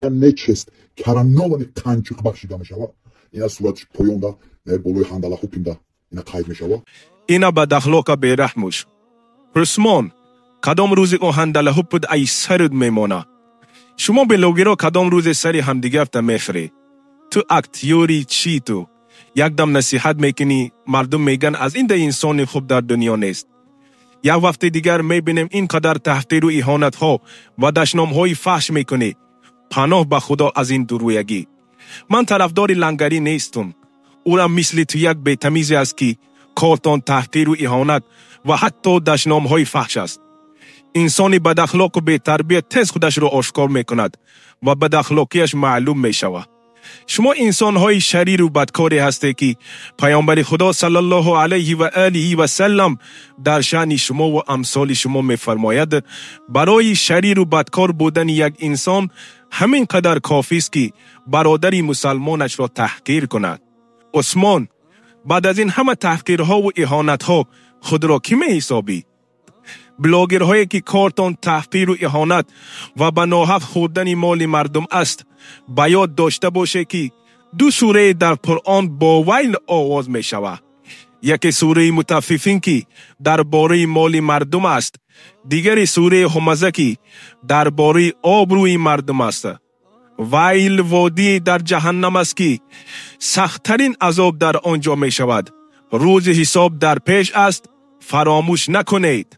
Нечисть коронованный Қанчиқ бахшида мешавад. Ина суратиш поёнда, болои ҳандала хупинда ина қайд мешавад. Ина бадахлоқа бераҳмуш. Усмон, кадом рӯзи ӯ ҳандалаҳупуд ай саруд мемона? Шумо блогеро кадом рӯзе сари ҳамдигарта мехӯред? Ту актёри чӣ ту? Якдам насиҳат мекунӣ, мардум мегӯянд, аз ин да инсони хуб дар дунё нест. Як вақти дигар мебинем, ин қадар таҳқиру иҳонатҳо ва дашномҳои фаҳш мекунӣ. Паноҳ ба Худо аз ин дурӯягӣ. Ман тарафдори лангарӣ нестум. Ӯра мисли ту як бетамизе аст, ки кортон таҳқиру иҳонат ва ҳатто дашномҳои фаҳш аст. Инсони бадахлоқу бетарбия тез худашро ошкор мекунад ва бадахлоқияш маълум мешавад. Шумо инсонҳои шариру бадкоре ҳастед, ки Паёмбари Худо саллаллоҳу алайҳи ва олиҳи васаллам дар шаъни шумо ва амсоли шумо мефармояд: барои шариру бадкор будани як инсон ҳамин қадар кофист, ки бародари мусалмонашро таҳқир кунад. Усмон, баъд аз ин ҳама таҳқирҳову иҳонатҳо худро кӣ меҳисобӣ? Блогерҳое ки кортон таҳқиру иҳонат ва ба ноҳақ хӯрдани моли мардум аст, ба ёд дошта боше, ки ду сурае дар Қуръон бо вайл оғоз мешавад. Яке сураи Мутаффифин, ки дар бораи моли мардум аст, дигари сураи Ҳумаза, ки дар бораи обрӯи мардум аст. Вайл водие дар ҷаҳаннам аст, ки сахттарин азоб дар он ҷо мешавад. Рӯзи ҳисоб дар пеш аст, фаромӯш накунед.